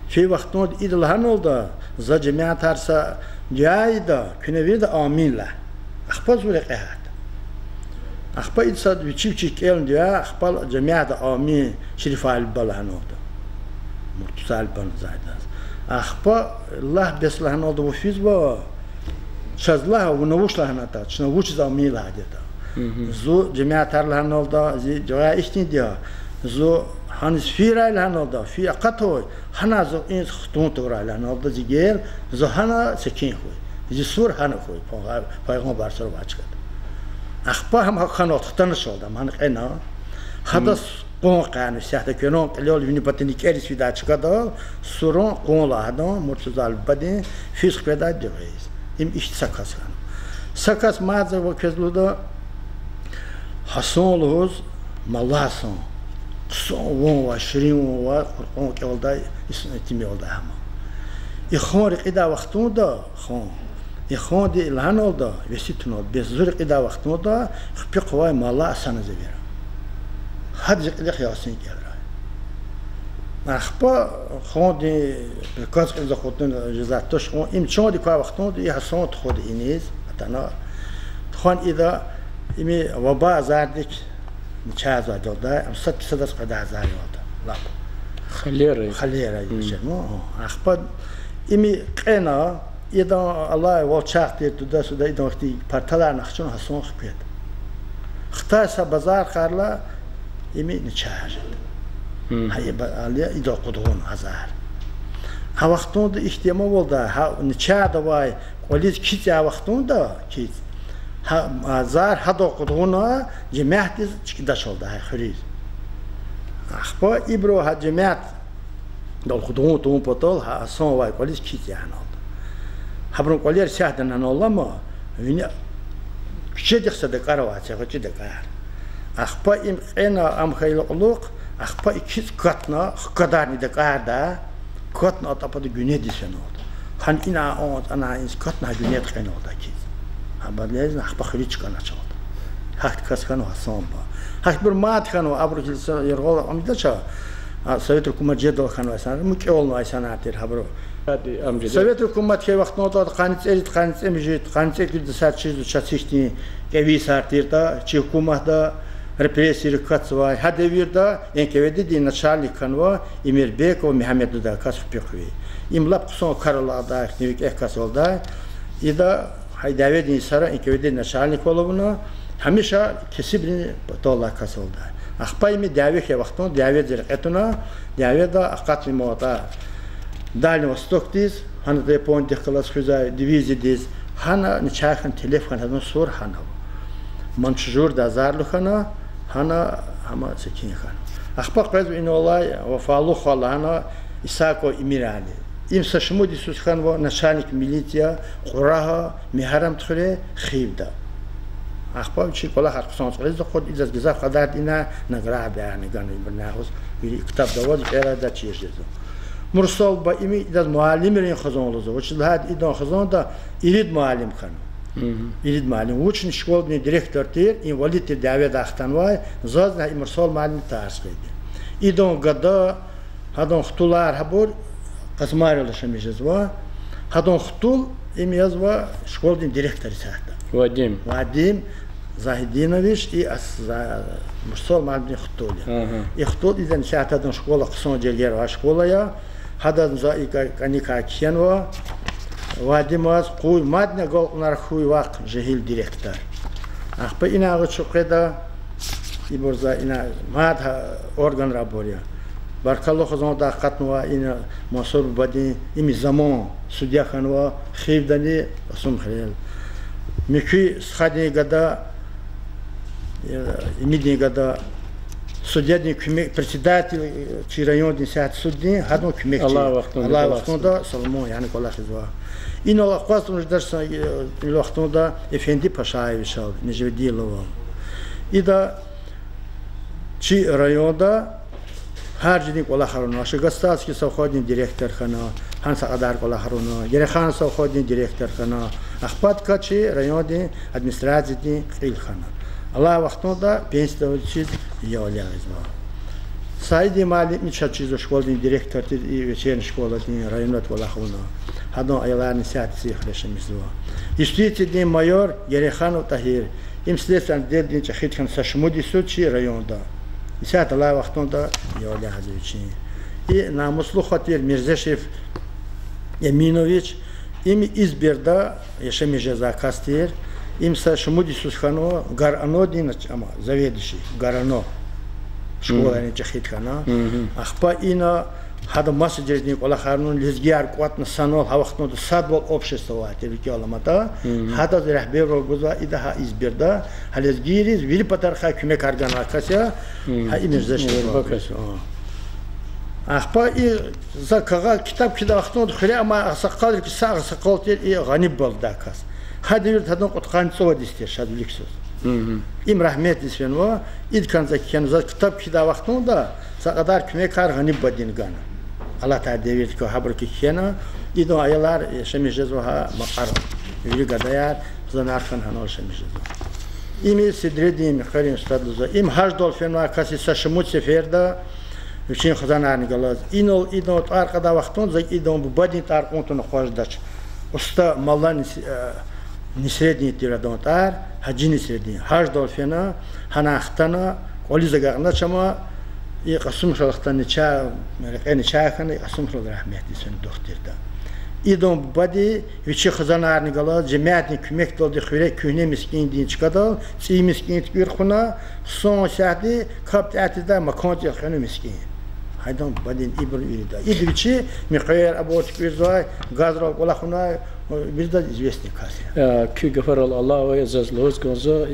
Фи вахтунда ида лагьаналда, за жемятар са дуьа ийида, куьне вирида амин лагь. Ахпа зун рекье гьатда. Ахпа ида са вичи-вичи кӀелна дуьа, ахпа жемятда амин Шерифали буба лагьаналда. Муртузали бубани зайдаз. Ахпа лагь бес лагьаналда, вун физва, чаз лагь, вуна вуч лагьанатӀа, чна вучиз амин лагьайди ятӀа. Зун жемятар лагьаналда, зи дуьа ихьтинди я, зун гьаниз фейирай лагьаналда, фейи акъатай, гьана зун иниз хтун тавурай лагьаналда, зи гел, зун гьана секин хьуй, зи сур гьана хьуй, пайгъамбар сур авай чкада. Ахпа гьам гьахьанвал хтаначалда, ам гьана кьена, гьадаз къван къайна, исятда куьрен кьилел вини патани кӀериз фидай чкадал, сурун къван лагьана, Муртузали бубадин, физ хкведай дуьгъриз. Им ихьтин са кас хьана. Са кас мад за ва квез лугьуда, Гьасан лугьуз, Малла Гьасан. Хъсан ван авай, ширин ван авай, Къуръан кӀелдай, ис-, итимвалдай гьам. И хан рекьидай вахтунда, хан, и ханди лагьаналда, веси туналда, бес зун рекьидай вахтунда, хпи хъвай Малла Гьасаназ эвера. Гьадаз и кьилихъ Ясин кӀелрай. Ахпа ханди приказ кьилиз акъудна, жаза туш кьван, им чандик квай вахтунда и Гьасан тухуда иниз, атана. Тухвана ида им ваба азардик начагъзавайдалда, ам сад-садаз къведай азар ялда. Лап. Холера. Холера яшамиш. Ахпа им кьена, идан алай валчагъ тир, туда-сюда, идан вахтунда парталар нахчуна Гьасан хкведа. Хтай са базар къарла, им начагъ жеда. Гьа и ба-, али идал къудгъун азар. А вахтунда ихьтин амавалда, гьа начагъда авай кӀвализ кицӀ я вахтунда, кицӀ. Гьа азар гьадал къудгъуна, жемятдиз чкӀидачалда гьа хуьруьз. Ахпа ибуру гьа жемятдал къудгъун тавун патал гьа Гьасан авай кӀвализ кицӀ я гьаналда. Гьабурун кӀвалер сятдани гьанал алама, вини куьчедихъ са дакӀар авай, са гъвечӀи дакӀар. Ахпа им кьена, ам хьайила кьулухъ, ахпа и кицӀ катна, хкадарни дакӀарда, катна атӀа пата гуьнедиз феналда. Гьана ина, ана иниз катна, гьа гуьнеда кьеналда кицӀ. Гьа бадалайни ахпа хуьруьз чкӀаначалда. Гьахьтин кас хьанва Гьасан буба. Гьахьтинбур мад хьанва, абуру килиса яргъал амидач, а, совет гьукумат жедалди хьанвай инсанар, мукьвал авунвай инсанар тир гьабуру. Совет гьукумат хьайи вахтунда къанни цӀерид, къанни цӀемуьжуьд, къанни цӀекӀуьд йисар чизва чаз, ихьтин кӀеви йисар тиртӀа, чи гьукуматда, репрессиярик акатзавай. Гьа девирда НКВД-дин начальник хьанва Эмирбеков Мегьамед лугьудай кас, хпи хъви. Им лап хъсан кар аладай, ихьтин викӀегь кас авалдай. Ида гьа дяведин йисара НКВД-дин начальниквал авуна, гьамиша кесибрин паталлай кас авалдай. Ахпа им дяве хьайи вахтунда дяведиз рекье туна, дяведа акъатна им атӀа Дальний Востокдиз, гьана Япониядихъ галаз хуьзвай дивизиядиз, гьана начагъ хьана, телеф хьана, гьадан сур гьана ава. Манчжурда азарлу хьана, гьана гьам секин хьана. Ахпа къвезва инал алай Вафалу хва лагьана, Исаков Эмирали. Им са шумуд йисуз хьанва начальник милиция Кьурагьа, Мегьарамдхуьре, Хивда. Ахпа вичин кӀвалахар хъсан кьилиз акъудна, идаз гзаф кьадарда ина наградаяр гана ибурун агъуз, вири ктабда аваз, пӀерада чир жезва. Мурсал буба, им идаз муаллимрин хизан лугьузва. Вучиз лагьайтӀа идан хизанда ирид муаллим хьана. Ирид муаллим. Вучни школадин директор тир, им валиддин дяведай хтанвай, зазни и Мурсал муаллимди тарс хъийиди. Идан гада, гьадан хтулар гьабур Къасмарал яшамиш жезва. Гьадан хтул им язва школадин директор исятда. Вадим. Вадим Загьидинович, и ас-, за-, Мурсал муаллимдин хтул я. И хтул, идан исятда школа хъсан жергера школа я. Гьадазни за и ка-, кӀаникай кхьенва. Вадимаз къуй мадни агалкьунар хьуй вахъ жегьил директор. Ахпа ина агъа чукьеда, ибур за ина мад гьа органра абур я. Баркалла хизанда акъатнава ина Мансур бубадин, им заман судья хьанва, хивдани Къасумхуьрел. Муькуь стхадин гада, э, имидин гада, судьядин куьмек, председатель, э, чи райондин исятда суддин, гьадан куьмекчи. Алай вахтунда Соломон, яни кӀвалахзава. Инал акъваз тавуна жедач са, э, вахтунда Эфенди Пашаевичал, Нежведиловал. Ида чи районда гьар жуьредин кӀвалахар авуна. Ша Гастасский совхоздин директор хьана, гьана са кьадар кӀвалахар авуна. Гереханов совхоздин директор хьана. Ахпа идакай чи райондин администрациядин кьил хьана. Алай вахтунда пенсияда авачиз ял ягъизва. Саидин муаллим чаз чизва школадин директор тир, и вечерний школадин, районда кӀвалах авуна. Гьадан аяларни исятда цӀийи хуьре яшамиш жезва. Юстициядин майор Гереханов Тагьир, им следственный отделдин чӀехиди хьана са шумуд йисуз чи районда. Исятда алай вахтунда ял ягъизва вичин. И намуслу хва тир Мирзешев Эминович, им Изберда яшамиш жезвай кас тир. Им са шумуд йисуз хьанва, ГРОНО-дин, ама, заведующий, ГРОНО. Школайрин чӀехиди хьана. Ахпа ина гьада маса жуьредин кӀвалахарни, лезгияр кӀватӀна санал, гьа вахтунда садвал общество авай тир, рикӀел аламатӀа. Гьадаз регьбервал гузвай ида гьа Изберда, гьа лезгийриз вири патарихъай куьмекар ганвай кас я, гьа и Мирзешев. Ахпа и за кагъа китаб кхьидай вахтунда хуьре амай агъсакъалрикай са агъсакъал тир и Гъани буба лугьудай кас. Гьа девирда гьадан кьудкъанни цӀувад йис тир, шаз вилик йисуз. Им рагьметдиз фенва, идакай за кхьена, за китаб кхьидай вахтунда са кьадар куьмекар Гъани бубадин гана. Алатай девирдикай гьабурукай кхьена, идан аялар яшамиш жезва гьа Макьарал. Вири гадаяр, хизанар хьана гьанал яшамиш жезва. Им Седредин Муькъверин устад лугьузва. Им гьаждал фенвай кас я са шумуд сеферда вичин хизанарни галаз. Инал идан тӀвар кьадай вахтунда за идан бубадин тӀвар кьун тавуна акъваз жедач. Уста Малла Нес-, э, Несредин тир адан тӀвар, Гьажи Несредин. Гьаждал фена, гьанай хтана, кӀвализ агакьнач ама, и Къасумхуьрел хтана, ча-, рекье начагъ хьана, и Къасумхуьрел рагьметдиз фена, духтурди я. Идан бубади вичин хизанарни галаз, жемятдин куьмекдалди хуьре куьгьне мискӀиндин чкадал цӀийи мискӀин туькӀуьр хъувуна, хъсан сятди капӀ тӀяй тийидай макан цӀийи хъвена мискӀин. Гьадан бубадин ибур вирида. Ида вичи Муькъвер абур туькӀуьрзавай, газрал кӀвалахунай, виридаз известный кас я. Э, куь гафарал алава я, заз лугьуз кӀанзава,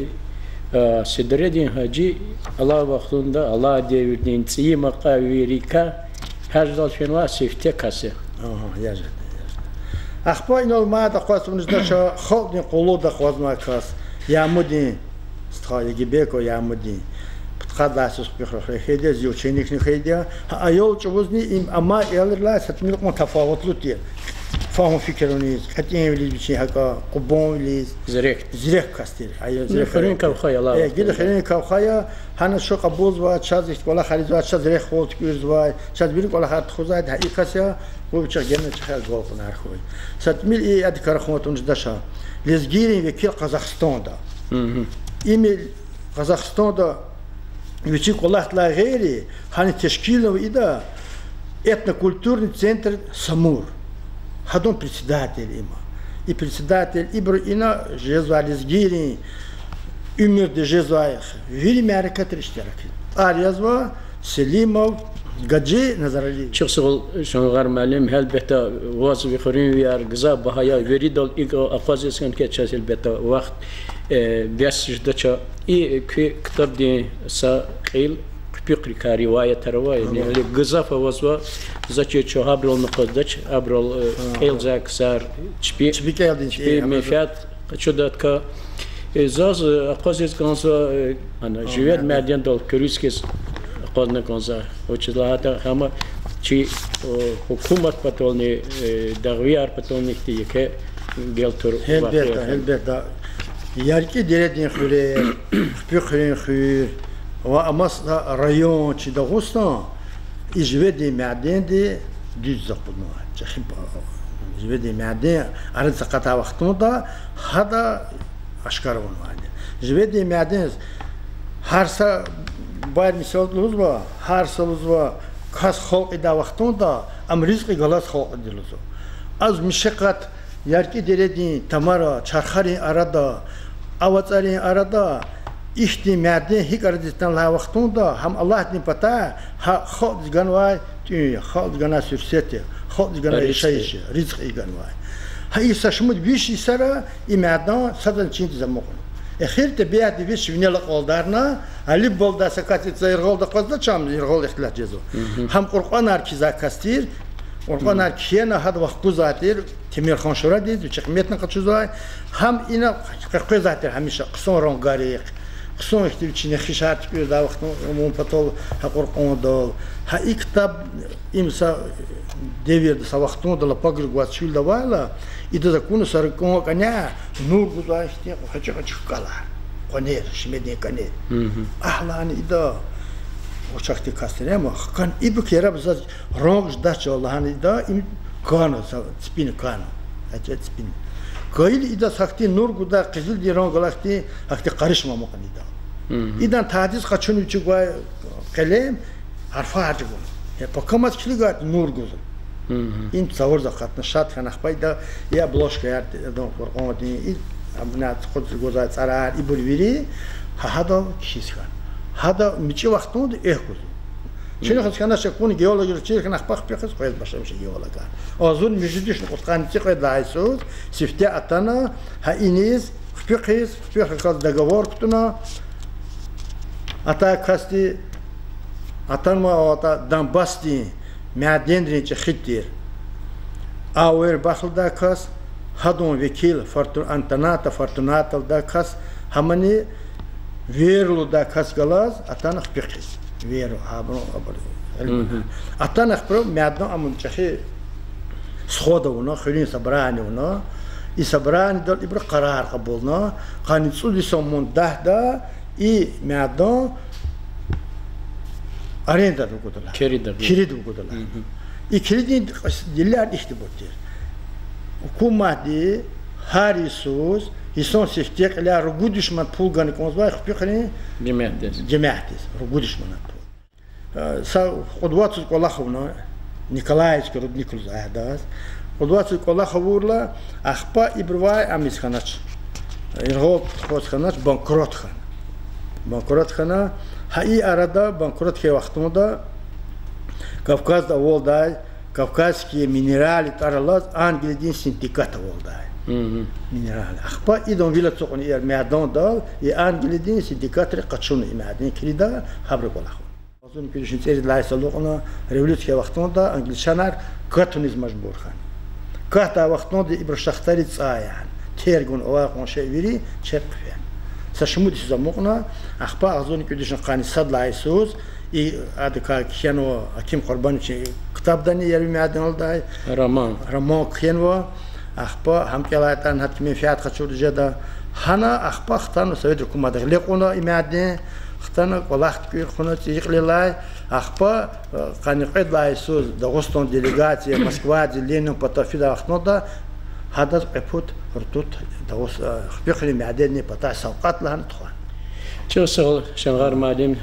э, Седредин Гьажи алай вахтунда, алай девирдин цӀийи макьавийрикай гьаждал фенвай сифте кас я. Агьа, я жеда, я жеда. Ахпа инал мад акъваз тавуна жедач халкьдин къуллугъда акъвазнавай кас, Ямудин стха, Егибеков Ямудин. Пудкъад лагьай йисуз Кьуьхуьрел хуьре хьайиди я, зи ученикни хьайиди я. Гьа аял чӀавузни им амай аялрилай са тӀимил кьван тафаватлу тир. Фагьум-фикирунриз, кьетӀенвилиз вичин гьакӀа, къубанвилиз. Зирек. Зирек кас тир. Ая, зирек хуьруьн кавха я, алай вахтунда. Э, гила хуьруьн кавха я, гьана чун кьабулзавай, чаз ихьтин кӀвалахар ийизвай, чаз рехъ-хвал туькӀуьрзавай, чаз вири кӀвалахар тухузвайди, гьа и кас я, вучиз генани чӀехи агалкьунар хьуй. Са тӀимил и адакай рахун тавуна жедач. Лезгийрин векил Къазахстанда. Им Къазахстанда вичин кӀвалахдилай гъейри, гьана тешкилнава ида этнокультурный центр Самур. Гьадан председатель има. И председатель ибуру ина жезвай лезгийрин уьмуьрда жезвай вири мярекатра иштиракзава. ТӀвар язва Селимов Гаджи Назаралиевич. Чухсагъул, Шунгъар муаллим, гьелбетда, ваз ви хуьруьнвияр гзаф багьа я, виридал икӀ акъвазиз хьана квез чаз, гьелбетда, вахт, э, бес жедач. И куь ктабдин са кьил Хъуьпуьхрикай риваятар ава, яни гзаф авазва, за чиз чун гьабурални акъваздач, абурал, э, кӀелзавай ксар чпи, чпи кӀелдин, чпи, э, менфят къачудайдакай. Э, заз, э, акъвазиз кӀанзава, э, ана, Живед Мядендал куьруьз хьиз акъвазна кӀанзава. Вучиз лагьайтӀа гьам Чи, э, гьукумат патални, э, дагъвияр патални ихьтин еке гелтур вакъиа хьана. Гьелбетда, гьелбетда. ЯркӀи дередин хуьрер, Хпихуьрин хуьр ва амаса район чи Дагъустан и живедин мяденди дуьз акъуднавай. ЧӀехи, живедин мяден арадиз акъатай вахтунда гьада ашкара авунвайди. Живедин мяден гьар са, бубайри мисал лугьузва, гьар са лугьузва, кас халкь ийидай вахтунда ам ризкьи галаз халкь ийида лугьузва. Аз мишекъат ЯркӀи дередин тамара, чархарин арада, ава-цӀарин арада ихьтин мяден гьикӀ арадиз атана лагьай вахтунда, гьам Аллагьдин патай, гьа халкьдиз ганвай тӀуьн я, халкьдиз ганвай суьрсет я, халкьдиз ганвай яшайиш я, ризкьи ганвай. Гьа и са шумуд виш йисара и мядан садан чиндиз амукьна. Эхир тӀебиатди вич винел акьалдарна, Алиб балдай са кас и са яргъалда акъвазда, чам яргъал ихтилат жезва. Гьам кьуркьанар кхьизвай кас тир, кьуркьанар кхьена, гьада вахкузвай тир Темирхан Шурадиз, вичи къиметна къачузвай, гьам ина къекъвезвай тир гьамиша хъсан рангарихъ, хъсан ихьтин вичин нехишар туькӀуьрдай вахтунда, вун патал гьа кьуркьандал. Гьа и ктаб им са девирда, са вахтунда лап агри гваз чуьлда авайла, идаз акуна са ракӀан кӀаняй нур гузвай ихьтин къачу-къачу кӀалар. Къванер, шимедин кӀанер. Агь лагьана ида, вучахьтин кас тир ама, хкана ибук яраб заз ранг жедач лагьана ида, им кана, са ципин кана. Гьа ципин. Кайила идаз гьахьтин нур гудай къизилдин ранг алахьтин, гьахьтин къаришма амукьна ида. Идан тадиз къачуна вичи гвай къелем, гьарфар чӀугуна. Э, пакамаз килигайтӀа нур гузва. Им цаварзавай акъатна, шад хьана, ахпа ида и обложкаяр, адан кьуркьандин, и абуна цӀукьуд гвазвай цӀарар, ибур вири, гьа гьадал кхьиз хьана. Гьада мичӀи вахтунда экв гузва. Чна хаз хьанач акуна геологар чир хьана, ахпа хпихъиз къвез башламишна геологар. Агъзурни муьжуьд вишни кьудкъанни цӀикьвед лагьай йисуз сифте атана, гьа иниз хпихъиз, хпихъ хаз договор кутуна, атай касди атанвай аватӀа Донбассдин мяденрин чӀехиди тир Ауэрбах лугьудай кас, гьадан векил Форту-, Антонато Фортунато лугьудай кас, гьамани Веру лугьудай кас галаз атана хпихъиз. Веру, гьабуру, абуру. Атана хпро мяден, амун чӀехи сход авуна, хуьруьн собрание авуна. И собраниедал ибуру къарар кьабулна, къанни цӀуд йисан мундагьда и мяден арендада вугудалай, кирида вугудалай. И киридин делилар ихьтинбур тир. Гьукуматди гьар йисуз, йисан сифте кьиляй ругуд виш манат пул гана кӀанзавай хпихрин жемятдиз, ругуд виш манат пул. Са кьуд вацуз кӀвалах авуна, Николаевский рудник лугьуз гьадаз. Кьуд вацуз кӀвалах авурла, ахпа ибурувай ам ийиз хьанач, яргъал тухуз хьанач, банкрот хьана. Банкрот хьана, гьа и арада банкрот хьайи вахтунда Кавказда авалдай Кавказские минералы тӀвар алаз Англиядин синдикат авалдай. Минералы. Ахпа идан вил ацукьна и мядендал, и Англиядин синдикатри къачуна и мяден кирида, гьабуру кӀвалах авуна. Агъзурни кӀуьд вишни цӀерид лагьай йисалай кьуна, революция хьайи вахтунда англичанар катуниз мажбур хьана. Катдай вахтунда ибуру шахтари цӀай яна, тергун авай кьван шей вири чеб хъфена. Са шумуд йисуз амукьна, ахпа агъзурни кӀуьд вишни къанни сад лагьай йисуз, и адакай кхьенва Гьаким Къурбановичан ктабдани, Яру мяден лугьудай роман кхьенва. Ахпа гьам кӀелайтӀани гьада куьн менфят къачурди жеда. Гьана ахпа хтана, совет гьукуматди гъиле кьуна и мяден, хтана кӀвалах туькӀуьр хъувуна цӀийи кьилелай. Ахпа къанни кьвед лагьай йисуз Дагъустан делегация Москвадиз Ленин патав фидай вахтунда гьадаз кьве пуд ртут Дагъус-, хпихрин мяденрин патай савкьват лагьана тухвана. Чухсагъул, Шамгъар муаллим,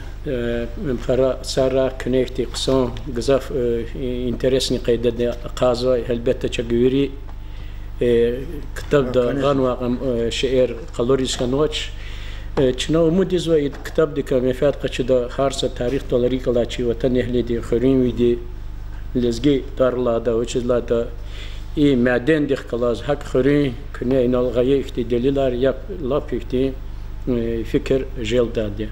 пара сагърай, куьне ихьтин хъсан, гзаф интересный къайдада ахъайзавай, гьелбетда, чак вири ктабда гъанвай шейэр къалуриз хьанвач. Чна умуд ийизва и ктабдикай менфят къачуда гьар са тарихдал рикӀ алай чи ватанэгьлийди, хуьруьнвийди, лезги тӀвар алайда, вучиз лагьайтӀа и мядендихъ галаз гьакӀ хуьруьн куьне инал гъайи ихьтин делилар я, лап ихьтин фикир желдайди.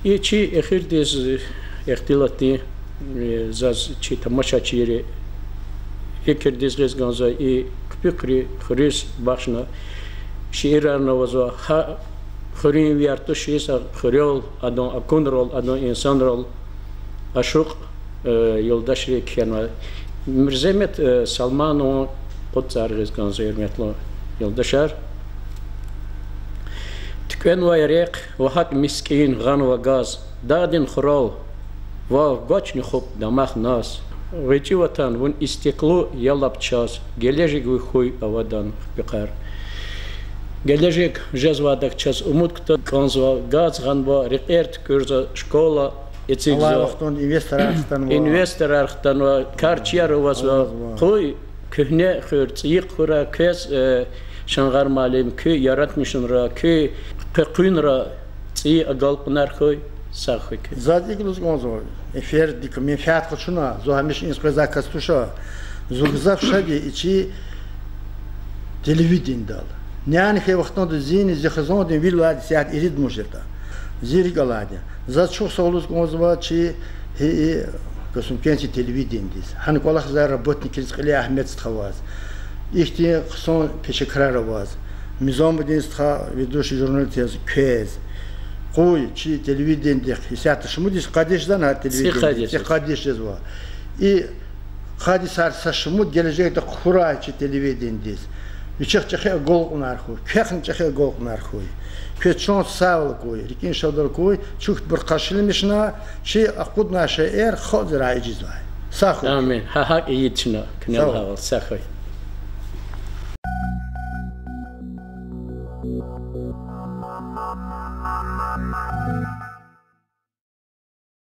И чи эхирдиз ихтилатдин, заз чи тамашачийри фикирдиз гъиз кӀанзава, и хъуьпуьхуьри хуьруьз бахшна шиирарни авазва, гьа хуьруьнвияр тушиз, а хуьрел, адан акунрал, адан инсанрал ашукь э, юлдашри кхьенва. Мирземет, э, Салманован кьуд цӀар гъиз кӀанзава, гьуьрметлу юлдашар. ТуькӀвенвай рехъ ва гьакӀ мискӀин гъанва газ, дагъдин хурал, вав, гвачни хупӀ дамах наз. ГъвечӀи Ватан, вун истиклу я лап чаз, гележег ви хьуй авадан, хпихъар. Гележег жезвайдак чаз умуд кутаз кӀанзава, газ гъанва, рекьер туькӀуьрзава, школа эцигзава. Алай вахтунда инвесторар хтанва. Инвесторар хтанва, карчияр авазва. Авазва. Къуй куьгьне хуьр, цӀийи хуьрай квез, э, Шамгъар муаллим, куь яратмишунра, куь къекъуьнра цӀийи агалкьунар хьуй, сагъ хьуй куьн. Заз икӀ лугьуз кӀанзава, эфирдик менфят къачуна, зун гьамиша иниз къвезвай кас туша, зун гзаф шад я и чи телевидениедал. Няни хьайи вахтунда зини зи хизандин вил алайди исятда ирид муж ятӀа. Зи рикӀ алайди я. Заз чухсагъул лугьуз кӀанзава чи гьи и Касумкентский телевидениедиз. Гьана кӀвалахзавай работникриз, кьиле Агьмед стха аваз. Ихьтин хъсан пешекарар аваз. Мизамудин стха, ведущий журналист яз, квез. Къуй чи телевидениедихъ, исятда шумуд йис къадиш жезва гьа телевидениедихъ, цӀикьвед йис жезва. И къад йисар са шумуд гележегда хъхьурай чи телевидениедиз. Вичихъ чӀехи агалкьунар хьуй, квехъни чӀехи агалкьунар хьуй. Квез чан сагъвал гуй, рикӀин шадвал гуй, чухтбур къаршиламишна, чи акъуднавай шейэр халкьдиз райизвай. Сагъ хьуй. Амин. Гьа гьакӀ ийид чна, куьнел гьавал, сагъ хьуй.